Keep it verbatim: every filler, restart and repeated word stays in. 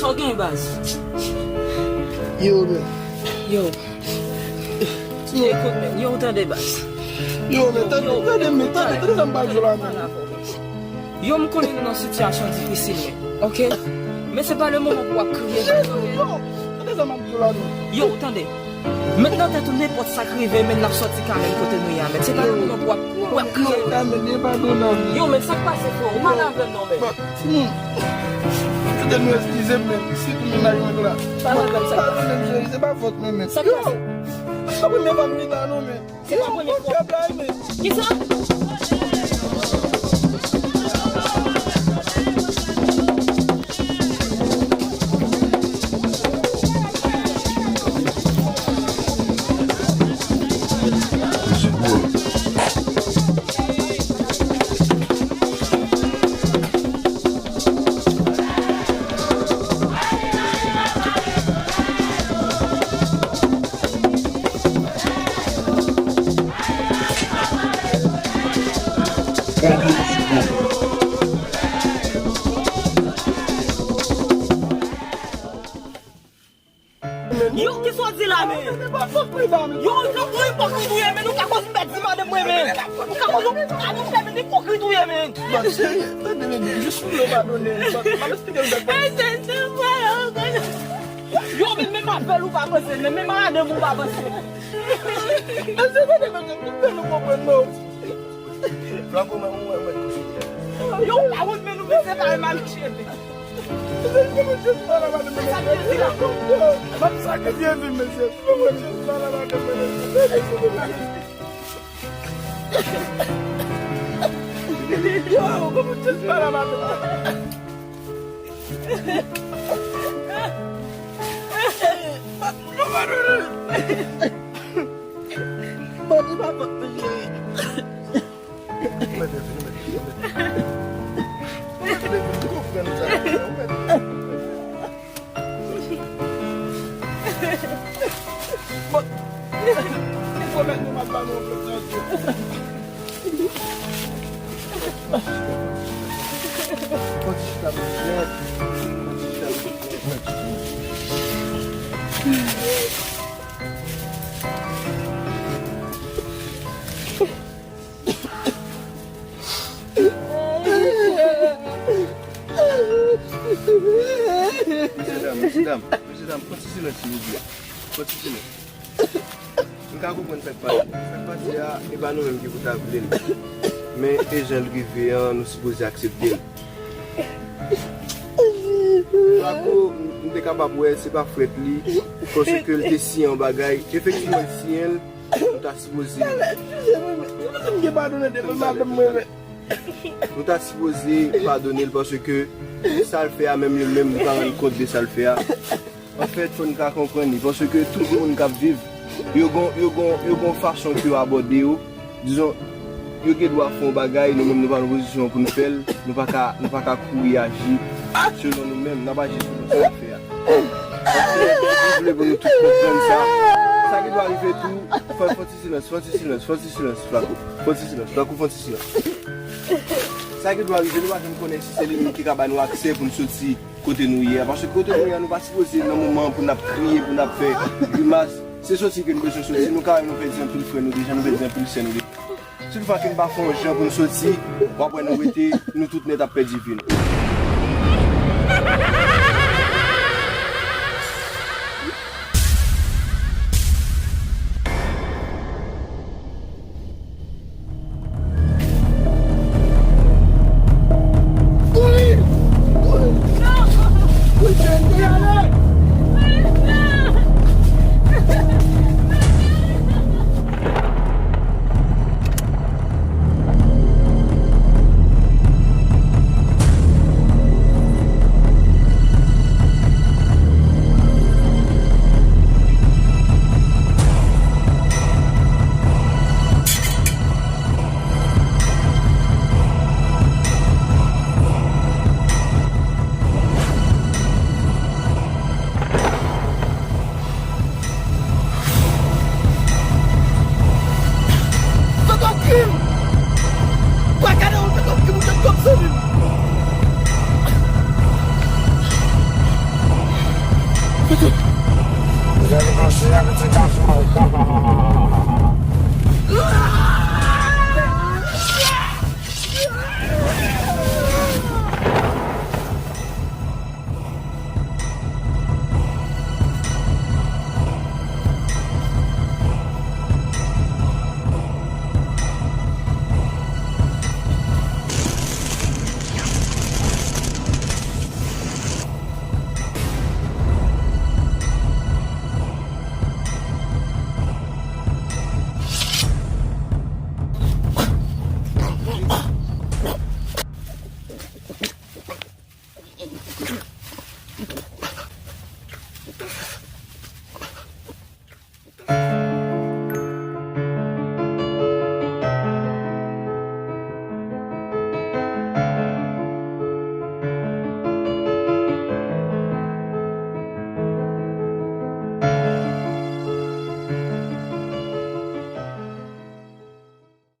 Sa w gen, baz? Yo, men. Yo. Yo, kout men. Yo, ou tande, baz? Yo, men, tande, tande, men, tande, tande sa m pral di w la, men. Yo, m konnen nou nan sitiyasyon difisil, men, oke? Men se pa le moman pou w ap kriye. Yo, tande sa m ap di w la, men. Yo, tande. Met nan tèt ou nenpòt sa k rive, men n ap sòti kanmenm kote nou ye a, men. Se pa le moman pou w ap, pou w ap kriye. Yo, men, sa k pase, frè? Ou pale avè m non, men. Timoun, kite nou eskize m, men. Sitou mennaj mwen la. Pale avè m, sa k pase? Padone m, cheri, se pa fòt mwen, men. Sa k pase? Sa premye fwa m li la, non, men. Se pa premye fwa. Kisa? Yo, kisa w di la, men? Yo, yo, yo, ipokrit ou ye, men. Ou ka koz m pèdi madanm mwen, men. Ou ka koz m, a, nou fè, men, ipokrit ou ye, men. Bon, cheri, tande, men, jis pou yo padone m. Bon, m ap eksplike l bèk. Yo, men, menm apèl ou pa panse, men, menm madanm ou pa panse. Mesye, tande, men, kite nou konprann, non. Flaco, men, ou wè, mwen. Yo, ou pa wont, men, nou, men, se pa mal cheve. Mesye, kòman Jezi pa la madanm mwen? Sa k Jezi la? M ap sakrifye vi m, mesye. Kòman Jezi pa la madanm mwen? Yo, kòman Jezi pa la madanm mwen? Mande papa, cheri. Bon, se pwomèt nou m ap ba nou yon flòt nan zye. Fò ti chita, mesye. Fò ti chita, mesye. Mesye dam, mesye dam, mesye dam, pran ti silans, silvouplè. Pran ti silans. M ka konprann sa k pase. Sa k pase a, e pa nou menm ki pou ta vle l. Men e jan l rive an, nou sipoze aksepte l. Flaco, m te kapab wè se pa frèt li, paske l te siyen yon bagay. Efektivman, l siyen l, nou ta sipoze. Eskize mwen, men. Eskize m, gen padone devan madanm mwen, men. Nou ta sipoze padone l paske sa l fè a, menm li menm, li pa rann kont de sa l fè a. Anfèt, fò n ka konprann li, paske tout moun k ap viv, yo gon, yo gon, yo gon fason ke yo abòde yo. Dizon, yo gen dwa fè yon bagay, nou menm nou pa nan pozisyon pou n fè l, nou pa ka, nou pa ka kouri aji selon nou menm, n ap aji selon sa n fè a. Paske, m vle pou nou tout konprann sa. Sa gen dwa rive tou, fò, fò ti silans, fò ti silans, fò ti silans, Flaco. Fò ti silans, Flaco, fò ti silans. Sa gen dwa rive, nou pa janm konnen si se li menm ki ka ba nou aksè pou n soti kote nou ye a. Paske kote nou ye a, nou pa sipoze nan moman an pou n ap kriye, pou n ap fè grimas. Se soti ke nou bezwen soti. Nou ka wè nou pèdi anpil frè nou deja, nou pèdi anpil sè nou deja. Si toutfwa ke n pa fè yon jan pou n soti, w ap wè nou rete, nou tout nèt ap pèdi vi nou.